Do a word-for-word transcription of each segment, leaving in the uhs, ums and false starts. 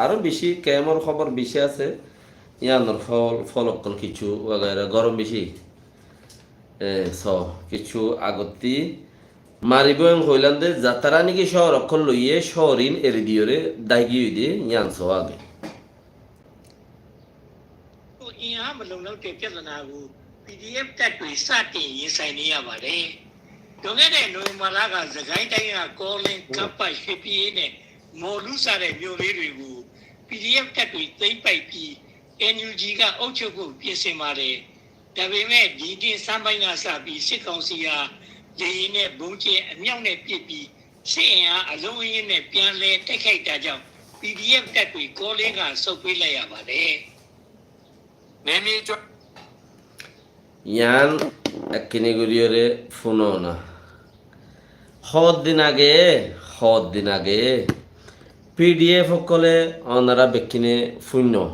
aró bicí kemor hóbor bicí asé. Yíanor fol, fol ókkol kissú wagaira gorom bicí. E, so, kissú agottí maribó en hoilam de, zatara niki cóor ókkol loiyé, cóorin eri diyóre, daigi óide, yían so age. သူအင်အားမလုံလောက်တဲ့ပြဿနာကို ပီဒီအက်ဖ် တပ်တွေ စတင်ရင်ဆိုင်နေရပါတယ်။ လွန်ခဲ့တဲ့ နိုဝင်ဘာလက စစ်ကိုင်းတိုင်းက ကောလင်း၊ ကပ်ပ၊ ရွှေပြည်အေးနဲ့ မော်လူး စတဲ့မြို့လေးတွေကို ပီဒီအက်ဖ် တပ်တွေ သိမ်းပိုက်ပြီး အင်ယူအီက အုပ်ချုပ်ဖို့ ပြင်ဆင်ပါတယ်။ ဒါပေမဲ့ ဒီနှစ်ဆန်းပိုင်းကစပြီး စစ်ကောင်စီဟာ လေယာဉ်နဲ့ ဗုံးကြဲအမြောက်နဲ့ပစ်ပြီး စစ်အင်အားအလုံးအရင်းနဲ့ ပြန်လည်တိုက်ခိုက်တာကြောင့် ပီဒီအက်ဖ် တပ်တွေ ကောလင်းက ဆုတ်ပေးလိုက်ရပါတယ်။ နယ်မြေကျော် Yián ekkene goríyore fúno na. Hoddin age, hoddin age, pidiyef ókkole onora bekkine fúinno.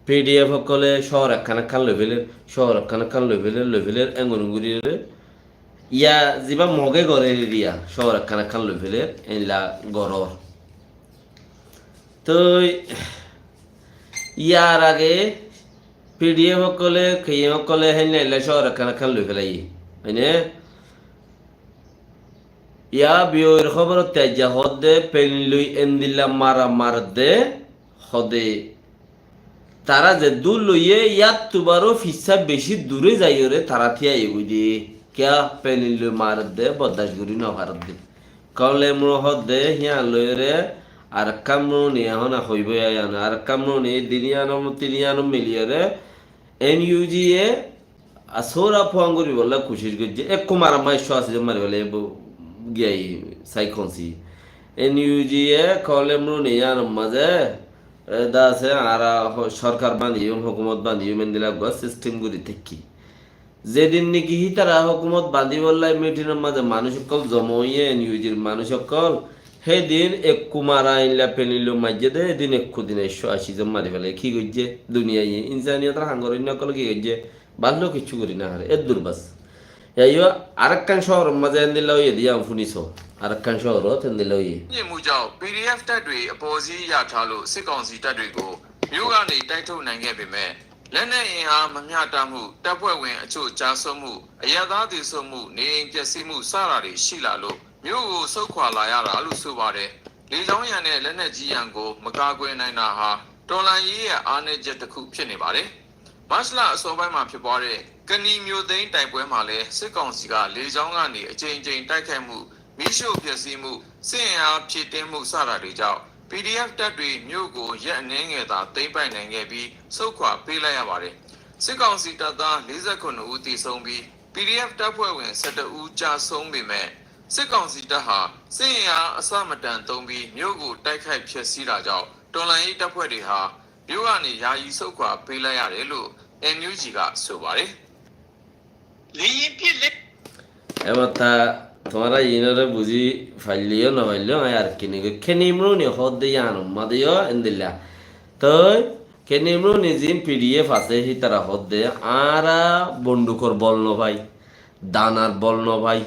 Pidiyef ókkole cóor ekkán ekkán loi féler, cóor ekkán ekkán loi féler, loi féler, engon goríyore. Yá ziba Moge gorér eriya, cóor ekkán ekkán loi féler, eilla gorór. Toi yar age pidiyef ókkole, kiyem ókkole héinna eilla cóor ekkán ekkán loi félaiye. Mane, yá biyoir hóborotte aijja hoódde, pelin loi endilla mara maredde, hoódde tará ze dur loiye, yáttu baró fissá bicí duré zaiyóre tará tíaiye goi de. Kiyá pelin loi maredde, boddac gorí nofaredde. Kole muro hoódde, híyan loiyóre arekkán muroni ehón hoibó yían, arekkán muroni din yíanor, tin yíanor miliyóre en yu ji e asóra fuan goríbolla kucíc goijjé. Ekku mara maicco asé de maribálla ebo giyai sai konsi. En yu ji e kole muroni yíanor mazé, e, da asé, añára ho-, sorkar bañdiyum, hókumot bañdiyum, endilla eggúa sistem gorí táikki. Zedin niki hítara hókumot bañdíbolla mitinor mazé manúic ókkol zoma óiye, en yu jir manúic ókkol, hédin ekku mara eilla pelin loi maijjé de, hédin ekku din ekcó aci zon mari félaiye. Ki goijjé? Duniyaiye, insaniyotor ham goróinna ókkole ki goijjé? Bála kissú gorí nofaré, eddur bas. Yaiyo, arekkán cóhoror mazé endilla óiye de, yían fúniso. Arekkán cóhorot endilla óiye. ညစ်မှုကြောင့် ပီဒီအက်ဖ် တပ်တွေ အပေါ်စီးရထားလို့ စစ်ကောင်စီတပ်တွေကို မြို့ကနေ တိုက်ထုတ်နိုင်ခဲ့ပေမဲ့ လက်နက်အင်အား မမျှတမှု၊ တပ်ဖွဲ့ဝင်အချို့ ကျဆုံးမှု၊ အရပ်သား သေဆုံးမှု၊ နေအိမ်ပျက်စီးမှု စတာတွေ ရှိလာလို့ မြို့ကို ဆုတ်ခွာလာရတာလို့ ဆိုပါတယ်။ လေကြောင်းရန်နဲ့ လက်နက်ကြီးရန်ကို မကာကွယ်နိုင်တာဟာ တော်လှန်ရေးရဲ့ အားနည်းချက်တစ်ခု ဖြစ်နေပါတယ်။ မတ်လအစောပိုင်းမှာ ဖြစ်ပွားတဲ့ ကနီမြို့သိမ်းတိုက်ပွဲမှာလည်း စစ်ကောင်စီက လေကြောင်းကနေ အကြိမ်ကြိမ်တိုက်ခိုက်မှု၊ မီးရှို့ဖျက်ဆီးမှု၊ စစ်အင်အားဖြည့်တင်းမှု စတာတွေကြောင့် ပီဒီအက်ဖ် တပ်တွေ မြို့ကို ရက်အနည်းငယ်သာ သိမ်းပိုက်နိုင်ခဲ့ပြီး ဆုတ်ခွာပေးလိုက်ရပါတယ်။ စစ်ကောင်စီတပ်သား လေးဆယ့်ခုနစ်ဦး သေဆုံးပြီး ပီဒီအက်ဖ် တပ်ဖွဲ့ဝင် ဆယ့်တစ်ဦး ကျဆုံးပေမဲ့ စစ်ကောင်စီတပ်ဟာ စစ်အင်အား အဆမတန်သုံးပြီး မြို့ကို တိုက်ခိုက်ဖျက်ဆီးတာကြောင့် တော်လှန်ရေးတပ်ဖွဲ့တွေဟာ မြို့ကနေ ယာယီဆုတ်ခွာပေးလိုက်ရတယ်လို့ အင်န်ယူဂျီက ဆိုပါတယ်။ Lemata tuáñra iínoré buzí faillé yó nofaillé yó, aññí ar kini goi. Keni muruni hoódde yíanor mazé yó endilla. Toi keni muruni ziín pidiyef asé, hítara hoódde añára bondukor bol nofai, danar bol nofai,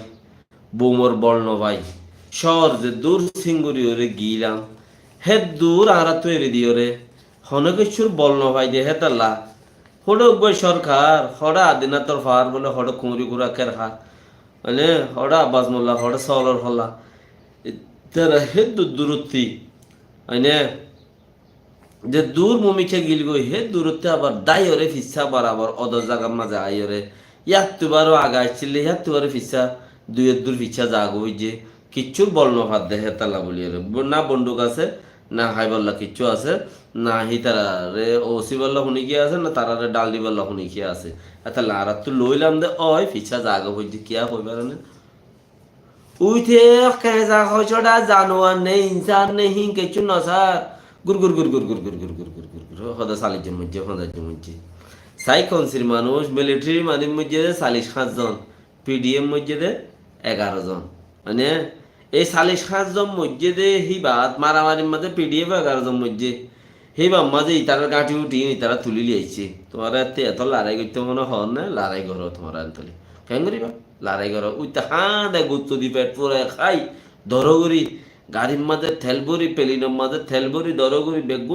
bumor bol nofai. Cóor ze dur singuriyóre giílam, hé dur añáráttu eri diyóre, honó kiccúr bol nofaide hétalla. Hoçé uggúa sorkar, hoçé Adinator Far bóle, hoçé Kuñri Kura Ker Har, mane, hoçé Abbas Molla, hoçé Solor Holla. Tara hé du-, durotti, mane, ze dur mumikká gilgói, hé durotti abar dáiyore fissá barabar odor zagar mazé aiyóre. Yáttu baró age aiccíle, yáttu baró fissá, dui eddur fissá zaga óiye. Kiccúr bol nofadde hétalla bóliyore. Bo-, na bonduk asé, na háibolla kiccú asé, na hítarare ósiballa hunikiya asé, na tarare dhal dibolla hunikiya asé. Hétalla añáráttu loilam de ói, fissá zaga óiye, kiya hoi farane? Uite keza hocoda januar ne, insan ne, hín kiccú nosar. Gur, gur, gur, hoda salic zon moijje, fonzaic zon moijje. Sai konsir manúic, military manúic moijje de salic háñt zon. Pidiyef moijje de egaro zon. Mane, ei salic háñt zon moijje de híbat maramarir mazé pidiyef egaro zon moijje. Híbar mazé itarar gañthi uthi, itara tuli loi aicce. Tuáñra ette eto lorai goitte mone hoór né, lorai goró tuáñra entoli. Keén goriba? Lorai goró. Uite háñde guttu di pet furai hái, doro gori, garir mazé tel bori, pelinor mazé tel bori, doro gori, beggún